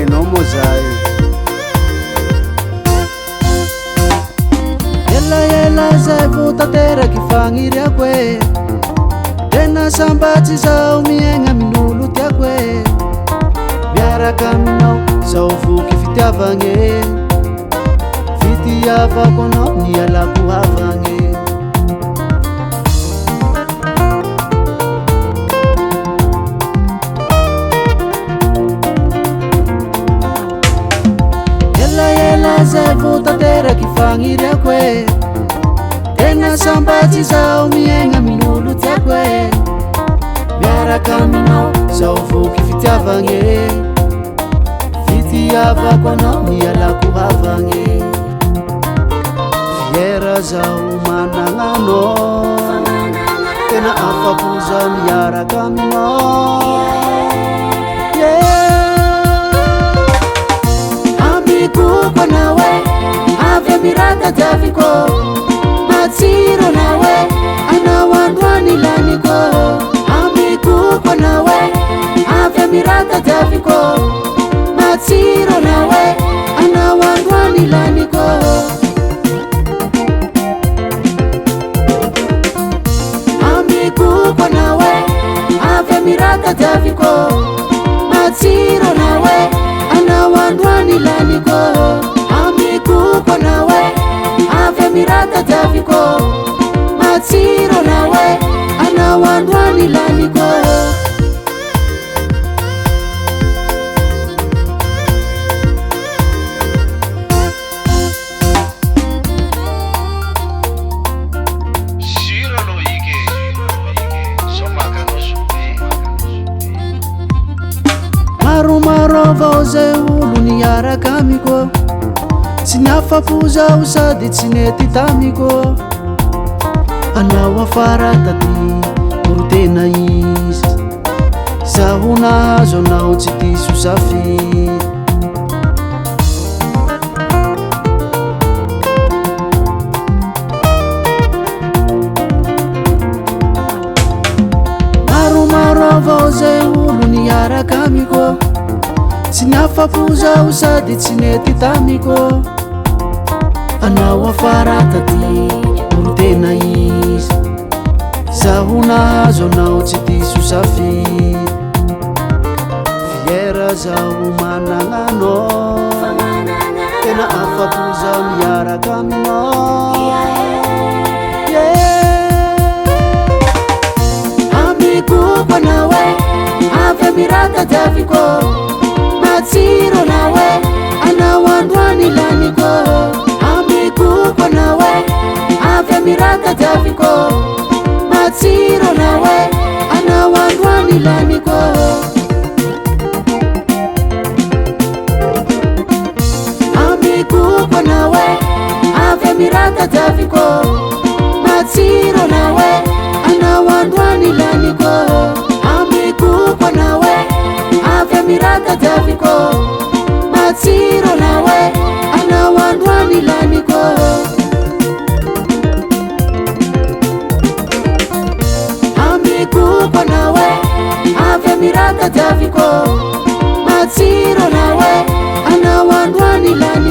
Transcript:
Hainao moa zay. Elaela zay vao tanteraky fagniriako e. Tena sambatsy zaho miaigna amin'olo tiako e. Miaraka aminao zaho voky fitiavagna. Fitiavako anao nialako havagna. Elaela zay vao tanteraky fagniriako e. Tena sambatsy zaho miaigna amin'olo tiako e. Miaraka aminao zaho voky fitiavagna. Fitiavako anao nialako havagna. Fiera zaho managna anao. Tena afapo zaho miaraka aminao. Yeah. Amikoko anao e, avy amy raha tadiaviko. Matsiro anao e, anao androany laniko. Amikoko anao e, avy amy raha tadiaviko. Matsiro anao e, anao androany laniko. Amikoko anao e, avy amy raha tadiaviko. Matsiro anao e, anao androany laniko. Amikoko anao e, avy amy raha tadiaviko. Matsiro anao e, anao androany laniko. Sûr anao iky e. Zao maka anao zobe. Maromaro avao zay olo niaraka amiko. Tsy niafapo zaho sady tsy nety tamiko. Anao afara taty oro tena izy. Zaho nahazo anao tsy diso safidy. Maromaro avao zay olo niaraka amiko. Tsy niafapo zaho sady tsy nety tamiko. Anao afara taty oro tena izy. Zaho nahazo anao tsy diso safidy. Fiera zaho managna anao. Tena afapo zaho miaraka aminao. Yeah. Amikoko anao e, avy amy raha tadiaviko. Matsiro anao e, anao androany laniko. Amikoko anao e, avy amy raha tadiaviko. Matsiro anao e, anao androany laniko. Amikoko anao e, avy amy raha tadiaviko. Matsiro anao e, anao androany laniko. Amikoko anao e, avy amy raha tadiaviko. Matsiro anao e, anao androany laniko. Amikoko anao e, avy amy raha tadiaviko. Matsiro anao e, anao androany laniko.